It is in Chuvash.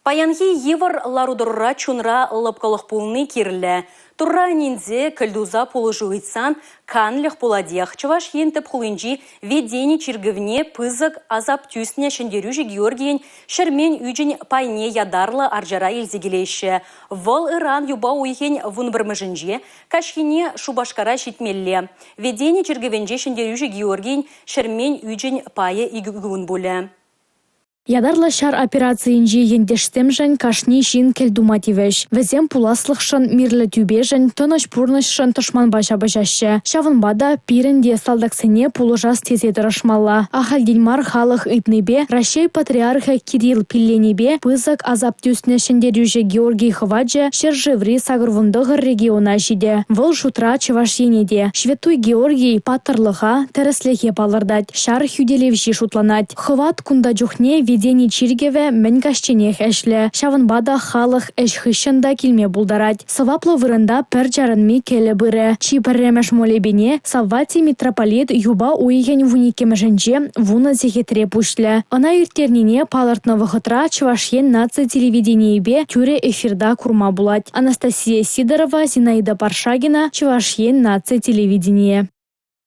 Паянхи йывӑр лару-тӑрура чунра лӑпкӑлӑх пулни кирлӗ. Турра ӗненсе кӗлтуса пулӑшу ыйтсан канлӗх пулатех. Чӑваш Ен тӗп хулинчи Введени чиркӗвне пысӑк асап тӳснӗ ҫӗнтерӳҫӗ Георгийӗн ҫӗрмен ӳчӗн пайне ятарлӑ арчара илсе килеҫҫӗ. Вӑл ыран юпа уйӑхӗн вунпӗрмӗшӗнче каҫхине Шупашкара ҫитмелле. Введени чиркӗвӗнче ҫӗнтерӳҫӗ Георгийӗн ҫӗрмен ӳчӗн пайӗ икӗ кун пулӗ. Ятарлӑ ҫар операцийӗнчи ентешсемшӗн кашни ҫын кӗл тума тивӗҫ. Вӗсем пуласлӑхшӑн, мирлӗ тӳпешӗн, тӑнӑҫ пурнӑҫшӑн тӑшманпа ҫапӑҫаҫҫӗ. Ҫавӑнпа та пирӗн те салтаксене пулӑшас тесе тӑрӑшмалла. Ахальтен мар халӑх ыйтнипе Раҫҫей Патриархӗ Кирилл пилленипе пысӑк асап тӳснӗ ҫӗнтерӳҫӗ Георгий хӑвачӗ ҫӗршыври 89 региона ҫитӗ. Вӑл шутра Чӑваш Ене те. Ҫветтуй Георгий паттӑрлӑха, тӗрӗслӗхе палӑртать, ҫар хӳтӗлевҫи шутланать. Хӑват кунта чухне Введени чиркӗвӗ мӗн каҫченех ӗҫлӗ. Ҫавӑнпа та халӑх ӗҫ хыҫҫӑн та килме пултарать. Сӑваплӑ вырӑнта пӗр чарӑнми кӗлӗ пырӗ. Чи пӗрремӗш молебене Савватий митрополит юпа уйӑхӗн вуниккӗмӗшӗнче вунӑ сехетре пуҫлӗ. Ӑна ирттернине палӑртнӑ вӑхӑтра Чӑваш Ен наци телевиденийӗпе тӳрӗ эфирта курма пулать. Анастасия Сидорова, Зинаида Паршагина, Чӑваш Ен наци телевиденийӗ.